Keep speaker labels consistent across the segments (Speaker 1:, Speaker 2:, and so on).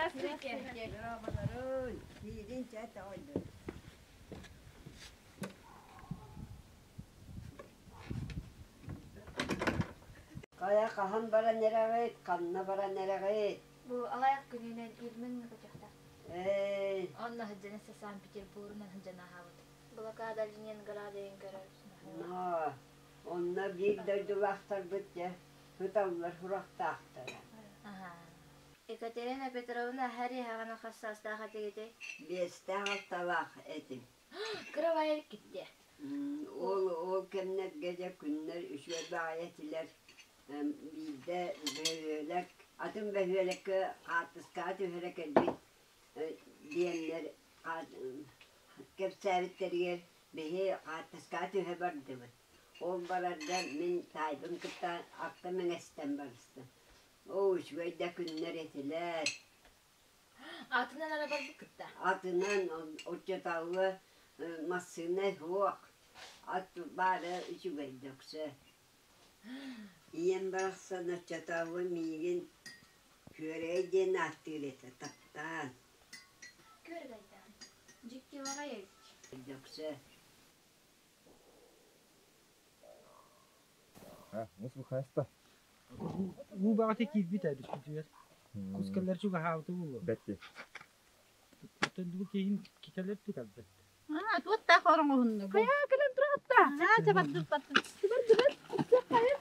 Speaker 1: Здравствуйте.
Speaker 2: Здравствуй. Киирин чэ тоҕойдун. Хайа хаһан баран эрэҕит, ханна баран эрэҕит?
Speaker 1: Бу аҕыйах күнүнэн Ирмин көтүөхтэх.
Speaker 2: Эй,
Speaker 1: Онно сылдьан Санкт-Петербургунан сылдьан аһаабыт. Блокада Ленинграда көрөр.
Speaker 2: Но, онно биир дойдулаахтарбыт дьэ сыталлар сурахтаахтара.
Speaker 1: Аха. Екатерина Петровна Хари хаҕана хас саастаах этигитэй?
Speaker 2: Биэстээх-алталаах этим.
Speaker 1: Кыра китте.
Speaker 2: Ол ол кэмнэргэ дьэ күннэр үчүгэй баҕайы этилэр. Биирдэ бөһүөлэк, атын бөһүөлэккэ хаартыскаҕа түһэрэ кэлбит диэннэр кэпсээбиттэригэр биһи хаартыскаҕа түһэ бардыбыт. Ол барарга мин таайбын кытта акка мэҥэстэн барыстым. Оо, үчүгэй да күннэр этилэр.
Speaker 1: Атынан ара барбыт кытта.
Speaker 2: Атынан оччотооҕуга массыына суох, ат баара үчүгэй дөксө. Ийэм барахсан оччотооҕу миигин Күөрэгэй диэн ааттыыр этэ, таптаан.
Speaker 1: Күөрэгэйдээн. Дьикти баҕайы эбит.
Speaker 2: Дөксө.
Speaker 3: Мус хаста.
Speaker 4: Уу баҕата киирбит ээ түспүтүгэр. Кус кэллэр чугаһаабыта буолуо.
Speaker 3: Бэрти.
Speaker 4: Оттон бу киһин кэлэр кэлбэт.
Speaker 5: Аа, туоттаах ороҥоһунна бу.
Speaker 1: Хайа кэлэн туратта.
Speaker 5: Аа, чэ бардыр бардыр.
Speaker 1: Бардыр. Хайа.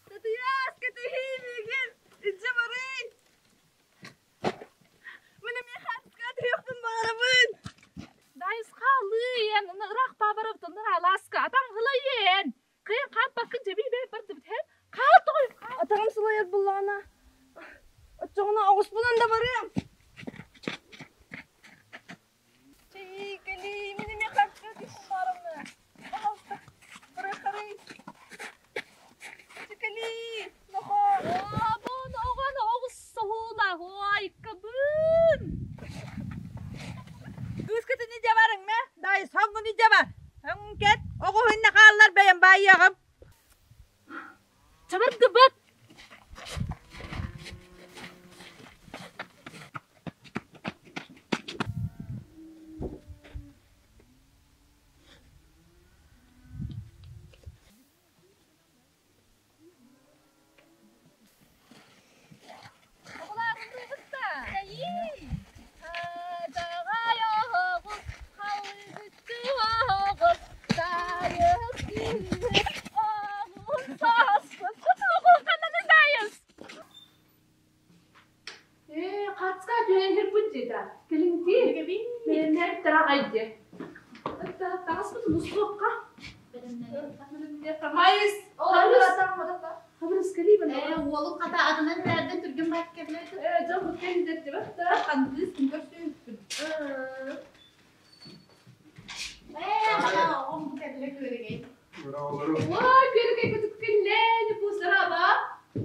Speaker 1: Татыйаас, кэтэһии миигин. Илдьэ барый. Мин эмиэ хаска түһүөхпүн баҕарабын.
Speaker 6: Дайысхалыйан, ыраах бабарабытын алааска атаҥ ылайын. Кыйын хаампаккын дьэбии бэйэ бардыбыт һэ. Хаал тоҕой.
Speaker 1: Атаҕым сылайар буллаҕына, оччоҕуна оҕуспунан да барыам. Чэйии, кэлии, мин эмиэ хаска түһүөхпүн баҕарабын. Пожалуйста, барыахтарый. Кэлии, нохоо.
Speaker 6: Ообун оҕон оҕус соһуула, айкабын.
Speaker 5: Кыыскытын илдьэ барыҥ мэ, Даайыс, хоҥҥун илдьэ бар. Хоҥҥун кэт, оҕуһун хааллар бэйэм баайыаҕым.
Speaker 6: Чабырдыбыт. Хацка түһэн дьида. Кэлиҥти. Бэлэмнэр тараҕайдьы. Таҕаспыт мустуохха.
Speaker 5: Майыс!
Speaker 6: Хабырыс кэлиибин.
Speaker 5: Уолум хата атынан тэрден түргэн баат кэллээтэ.
Speaker 6: Дьон кэллэр дебет.
Speaker 5: Хандыыс көрсүүппүн. Ээ, оҕом бу кэллэ күөрэгэй.
Speaker 6: Уай, күөрэгэй көтүк кэллээн, бу сараба.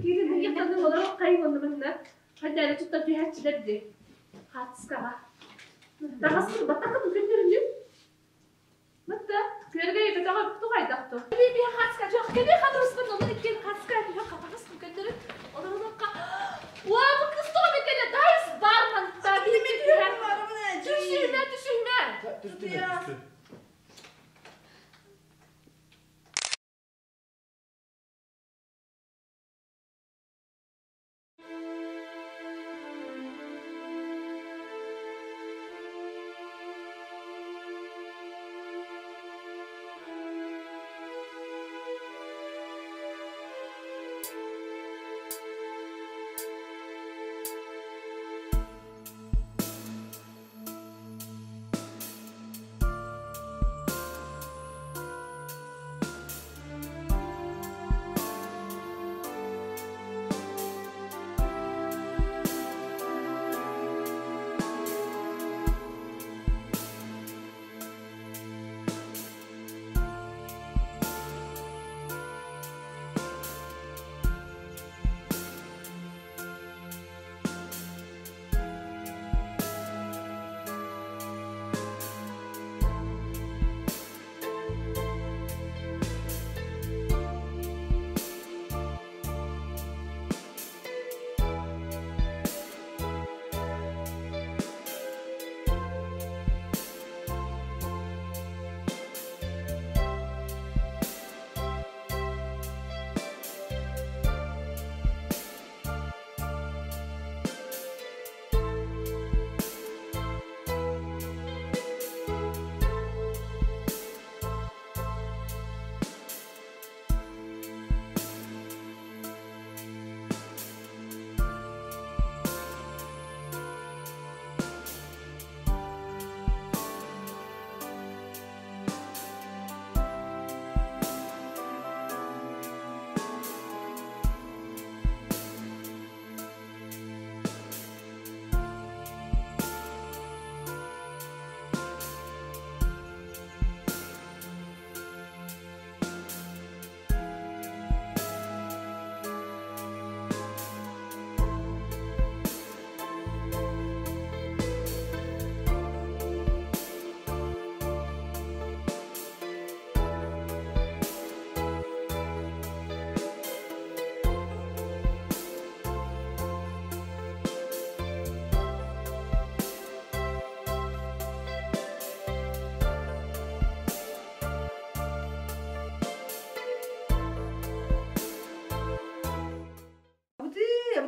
Speaker 6: Киирин ханны олорор хайын оннуманна. Хайдары тутта түһээччилэр ди. Хаатыскаҕа. Таҕасын баттакын күндөрүнү. Мытта, күөрэгэй көтөҕө тугайдахту. Би хаатыска жоқ, кене хадырыспын онон иккен хаатыска түһэ хатаҕасын күндөрүн. Олорунукка. Уа, бу кыз тоҕо бекеле дайыс бар манта. Түсүмэ, түсүмэ.
Speaker 3: Түстү.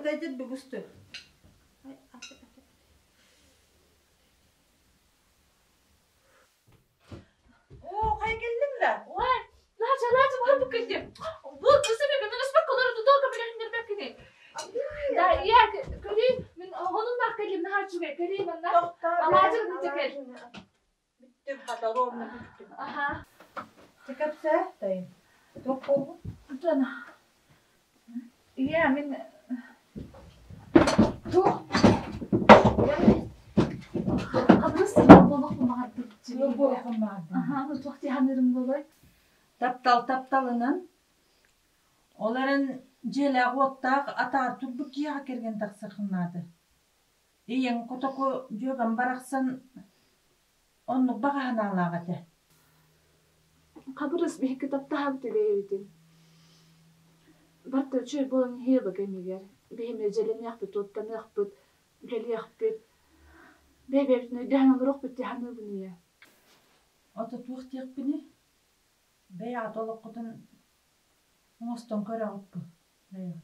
Speaker 5: Атайдыр бүгүстү. Оо, хайа кэллиҥ да?
Speaker 6: Ой, лаача, лаача, бу кэллим. Бу кысыми көмөлөспөк олору тутуо көмөлөһүннэрбэккини. Да, ийэ, көрүй, мин оҕонун кэллим наһаа үчүгэй, көрүй манна. Алаадьы гыныта кэл.
Speaker 5: Бүттүм, хаталуомна бүттүм.
Speaker 6: Аха.
Speaker 5: Кэпсээ, тайым. Туох буолбут?
Speaker 6: Антон, ийэ, мин туох Хабырыс буолуох баҕардым.
Speaker 5: Буолуох баҕардым.
Speaker 6: Аха, ну туох дии буолуой?
Speaker 5: Таптал тапталынан Ол эрэн дьиэлээх-уоттаах атаар турбут киһиэхэ кэргэн тахсыаххын наада. Ийэҥ котоку дьүөгэм барахсан оннук баҕа санаалаах этэ.
Speaker 6: Хабырыс биһиги таптаһабыт бэйэбитин. Барыта үчүгэй буолан иһиэ кэмигэр. Биһиги дьиэлэниэхпит, уоттаныахпыт, үлэлиэхпит. Бэйэ-бэйэбитин өйдөһөн олоруохпут дии саныыбын ийэ.
Speaker 5: Ото туох диэхпиний? Бэйэҕит олоххутун оҥостон көрөҕүт дуо бэйэҕит?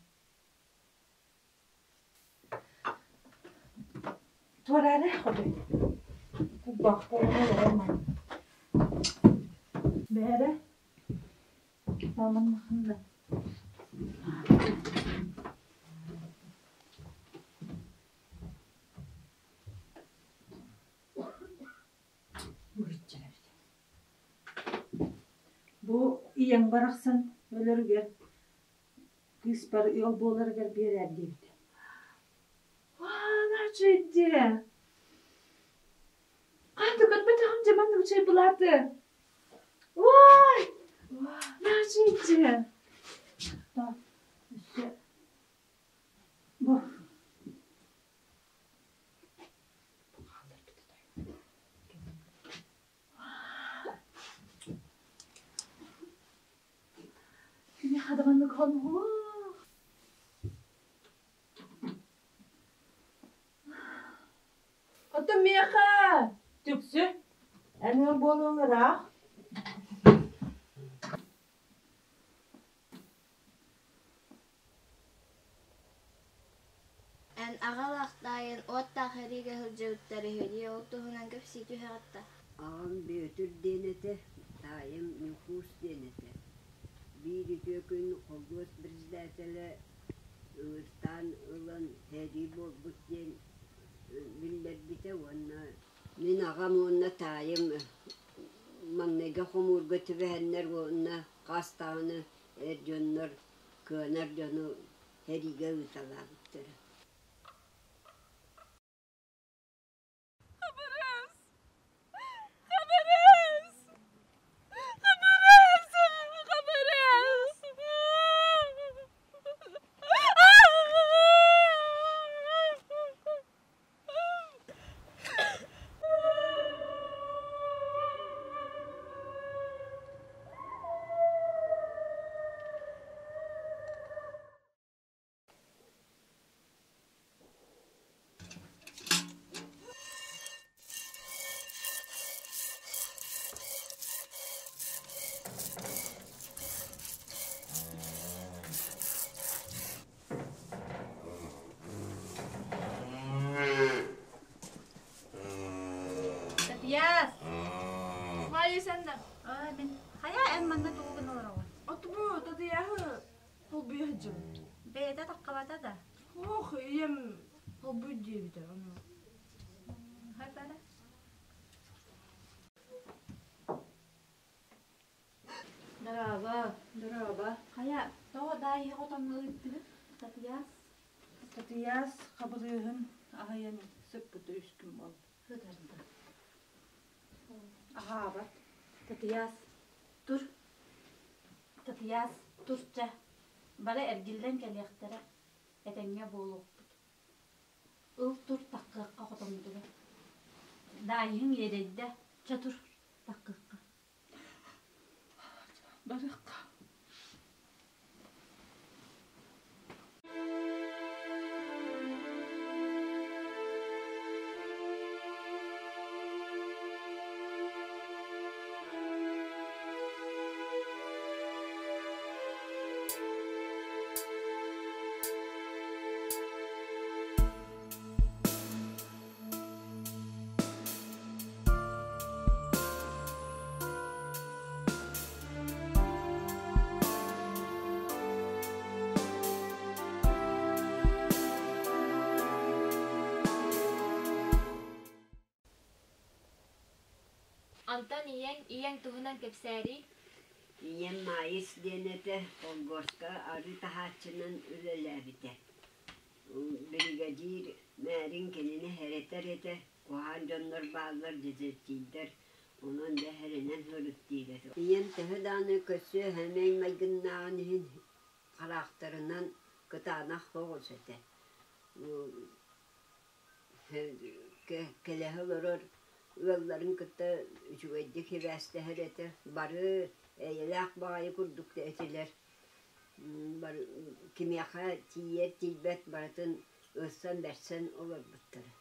Speaker 5: Туораары хотуй кулгаах буолан олорор манна. Бээрэ, мааман да Бу ийэҥ барахсан өлөрүгэр кыыспар ыал буоларыгар биэрээр диэбитэ.
Speaker 6: Үчүгэйдиэ. Ханна көрбөтөҕүм дьэ маннык үчүгэй былааты. Уой! Наһаа үчүгэйдиэ.
Speaker 5: Өссө бу
Speaker 6: Киниэхэ да маннык хонуһуох.
Speaker 5: Оттон миэхэ түксү эн ыал буолуоҥ ыраах.
Speaker 7: Эн аҕалаахтаайын уоттаах эриигэ сылдьыбыттар үһү дии, ол туһунан кэпсии түһэҕит да
Speaker 2: Аҕам Бүөтүр диэн этэ, таайым Ньукуус диэн этэ. Биир үтүө күн холкуос председателэ ыҥыртаан ылан сэрии буолбут диэн биллэрбитэ уонна мин аҕам уонна таайым маҥнайгы хомуурга түбэһэннэр уонна хас даҕаны эр дьоннор кыанар дьону сэриигэ ыыталаабыттара.
Speaker 1: Хабырыыс! Хабырыыс! Хабырыыс! Хабырыыс!
Speaker 7: Татьяс!
Speaker 1: Майя сенде.
Speaker 7: Ой, мин хайа эн манна тугу гына олороҕун?
Speaker 1: Отубу Татьяһы холбуйа сылдьабын.
Speaker 7: Бэйэтэ таххабата да?
Speaker 1: Ох, ийэм холбуй диэбитэ ону.
Speaker 7: Хатара. Дорообо.
Speaker 5: Дорообо.
Speaker 7: Хайа, тоҕо даайы хотоҥҥо ыыттыгыт? Татьяс?
Speaker 5: Татыйаас хабырыыһын аһыйан сыппыта үс күн буолла.
Speaker 7: Сытарда.
Speaker 5: Аһаабат.
Speaker 7: Татыйаас, тур. Татыйаас, тур чэ. Бары эргиллэн кэлиэхтэрэ. Этэҥҥэ буолуохпут. Ыл тур таххыахха хотоммутугар. Даайыһыҥ иэдэйдэ. Чэ тур таххыахха.
Speaker 1: Барыахха.
Speaker 7: ийэҥ, ийэҥ туһунан кэпсээриий.
Speaker 2: Ийэм Маайыс диэн этэ, холкуоска арыы таһааччынан үлэлээбитэ. Биригэдьиир мээрин кинини хэрэтэр этэ, куһаҕан дьоннор бааллар, дьэдьэрчийдэр, онон дьэ хэрэнэн сырыттыыр этэ. Ийэм төһө даҕаны көрсүө сэмэй майгыннааҕын иһин хараахтарынан кытаанах соҕус этэ. Кэлэһэ олорор ыалларын кытта үчүгэйдик сибээстэһэр этэ. Бары эйэлээх баҕайы курдук да этилэр. Бары кимиэхэ тиийэр-тиийбэт барытын ылсан-бэрсэн олорбуттара.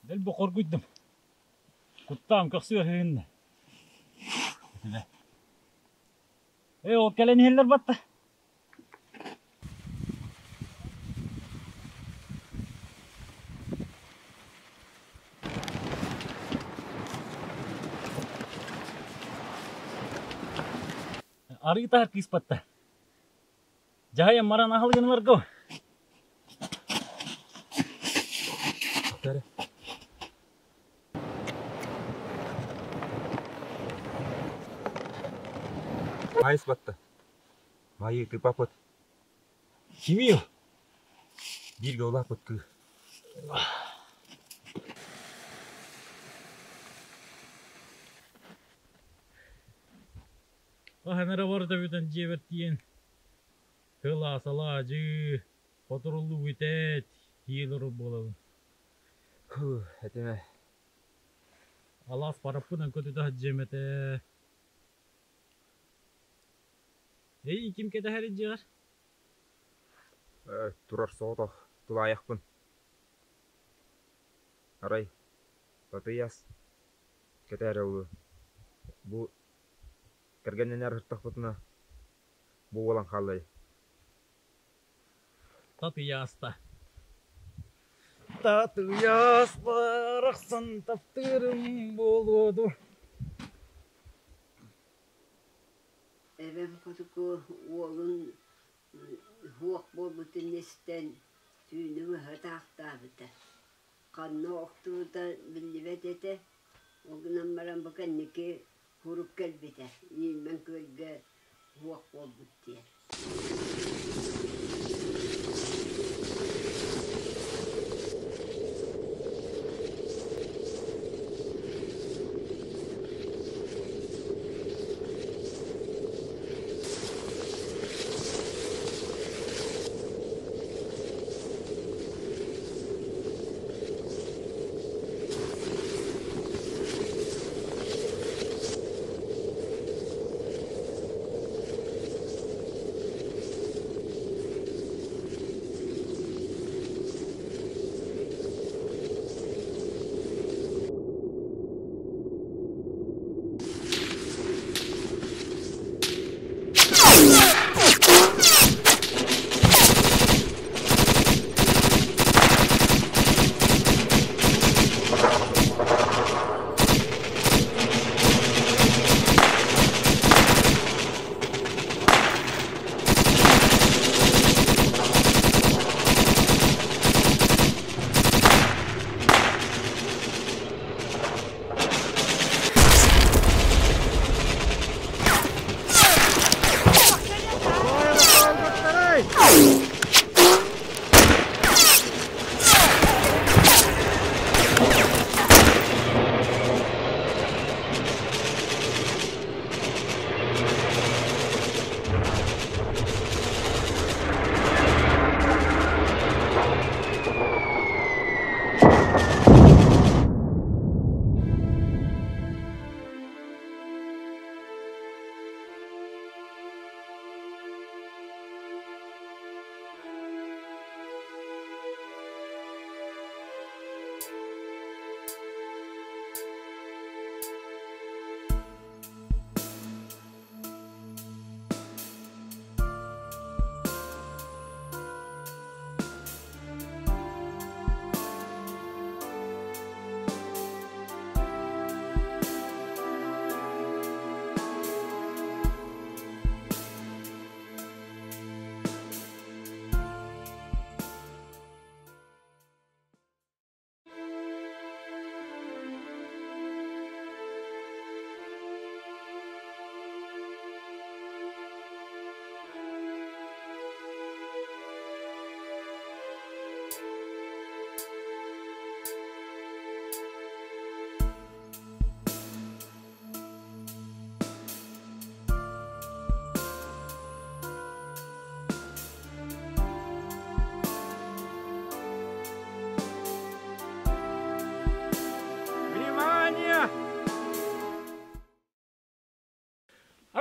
Speaker 8: Дэлби хоргуйдум. Куттаам көхсүгэ сыһынна. Ээ, ол кэлэн иһэллэр батта. Арыы таһар кыыс батта. Дьаһайан баран аһылыгын ыларга.
Speaker 3: Айыс батта. Майы тыпапыт.
Speaker 8: Кимий
Speaker 3: Бииргэ улааппыт кыы.
Speaker 8: Хаһан эрэ барыта бүтэн дьиэбэр тиийэн Кылаасалаадьы, хотуруллуу бүтээт, тиийэн олорор буолабын.
Speaker 3: Этимэ.
Speaker 8: Алаас параппынан көтүтэ сылдьыам этэ. Эй, ким кэтэһэр дьиэҕэр?
Speaker 3: Турар соҕотох тулаайахпын. Арай, Татыйаас кэтээрэ улуу. Бу кэргэннэнэр ыртахпытына бу буолан хааллай.
Speaker 8: Татыйааста. Татыйаас барахсан таптыырым буолуо дуо?
Speaker 2: Эбэм хотугу уолун суох буолбутун истэн түүнү быһа таахтаабыта. Ханна охтубута биллибэт этэ. Ол гынан баран бу кэнники Курук кэлбитэ, Иилмэн күөлгэ уох буолбут диэн.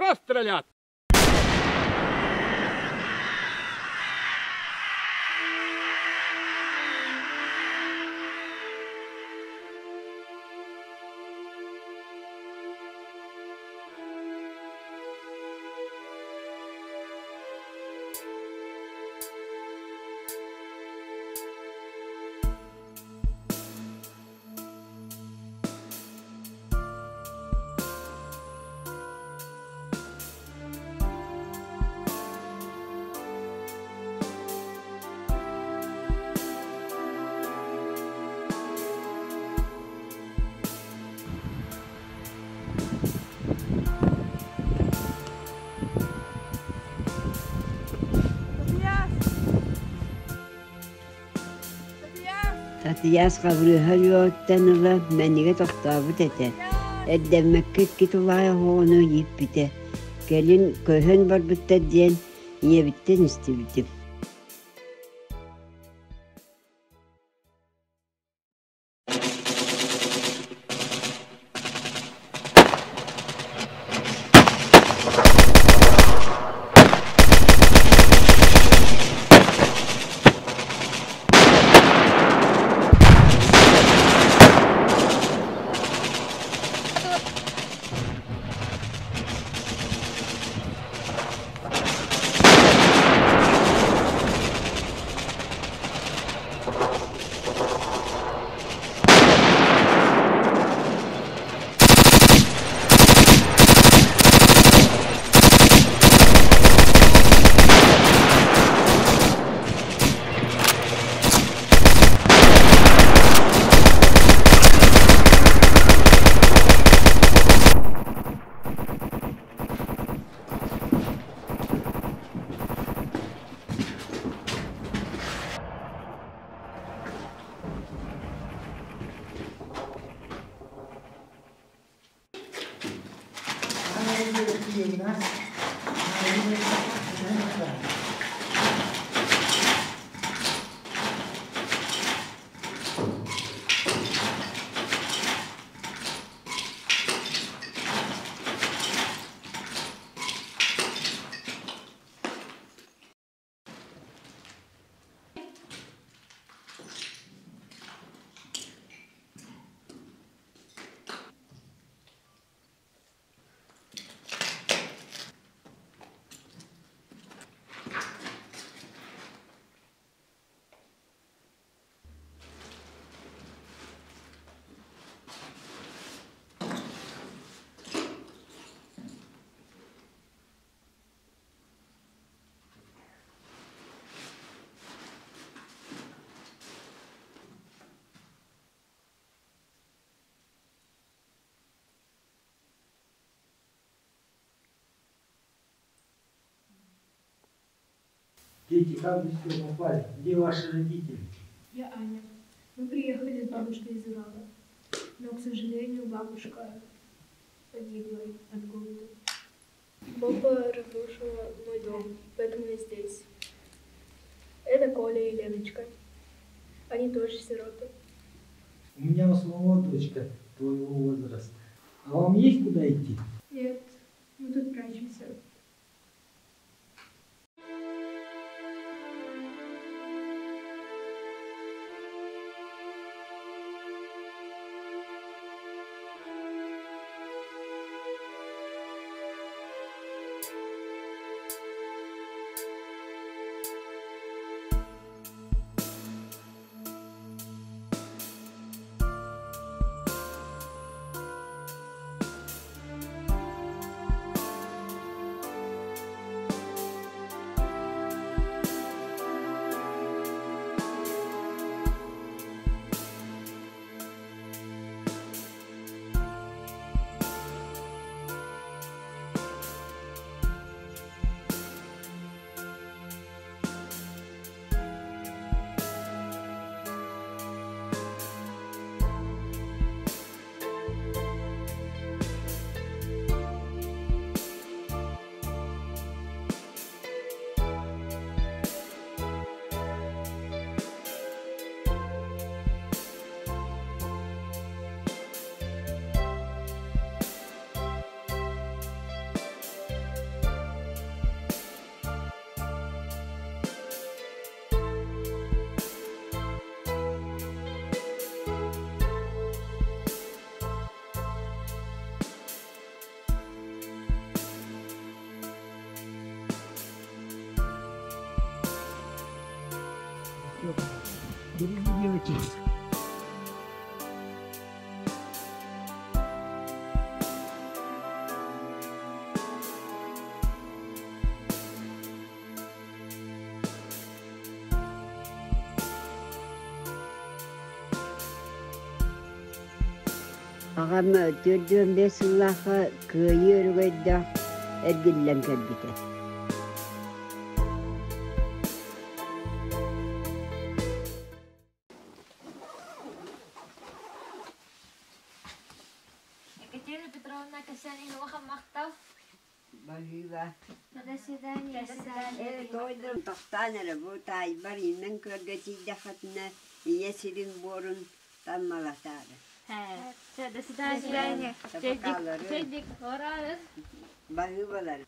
Speaker 9: Пора стрелять!
Speaker 2: Татыйаас Хабырыыһа үөҕүттэн ыла мэнигэ тохтообут этэ. Эрдэммэккэ икки тулаайах оҕону ииппитэ. Кэлин көһөн барбыттар диэн ийэбиттэн истибитим.
Speaker 4: Дети, как вы сюда попали? Где ваши родители?
Speaker 6: Я Аня. Мы приехали с бабушкой из Урала. Но, к сожалению, бабушка погибла от голода. Бомба разрушила мой дом, поэтому я здесь. Это Коля и Леночка. Они тоже сироты.
Speaker 4: У меня у самого дочка твоего возраста. А вам есть куда идти?
Speaker 6: Нет, мы тут прячемся.
Speaker 4: Бери девочек.
Speaker 2: Аҕам 45 сыллаахха Кыайыы өрөгөйдөөх эргиллэн кэлбитэ.
Speaker 7: Екатерина Петровна кэпсээн улахан махтал.
Speaker 2: Баһыыба.
Speaker 7: До свидания. До свидания.
Speaker 2: Ээ, тоойдорум тохтоон эрэ бу таайбар Имэн көргө тиийдэххитинэ ийэ сирин буорун таммалатаары.
Speaker 7: До свидания.
Speaker 2: Табакалары.
Speaker 6: Чэйдик, ораарыс.
Speaker 2: Баһыыбалар.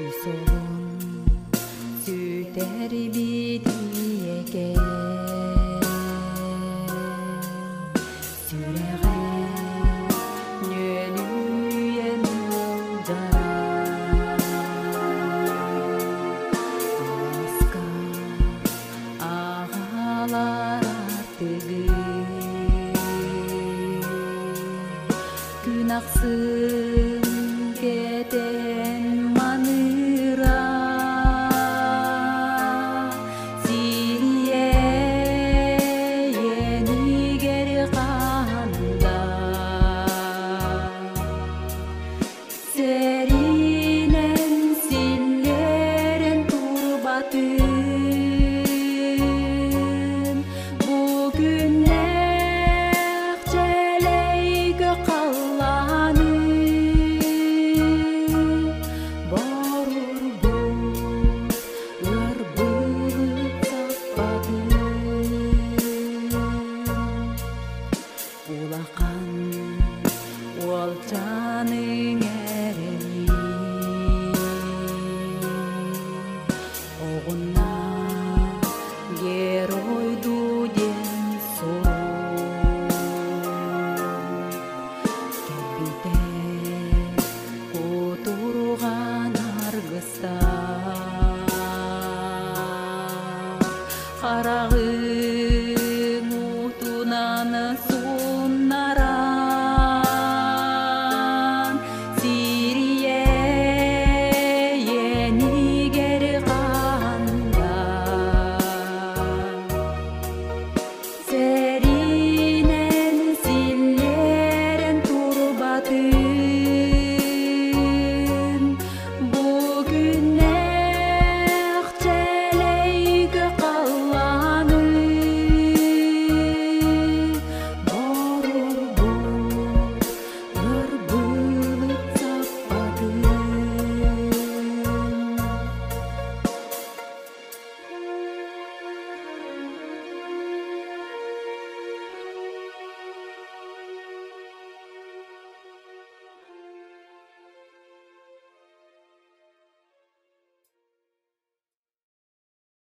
Speaker 9: Үс оҕон сүтэрбит ийэкэ Сүрэҕэ нүөлүйэн ыалдьара Алааска аҕалар аттыгы Күн ахсын кэтэн маныыра Сириэйэнигэр хаанда Сэринэн силлэрэн турбатын Бу күннээх чэлэйгэ халлааны Борурбут ыарбыт саппатын Улахан уолчаан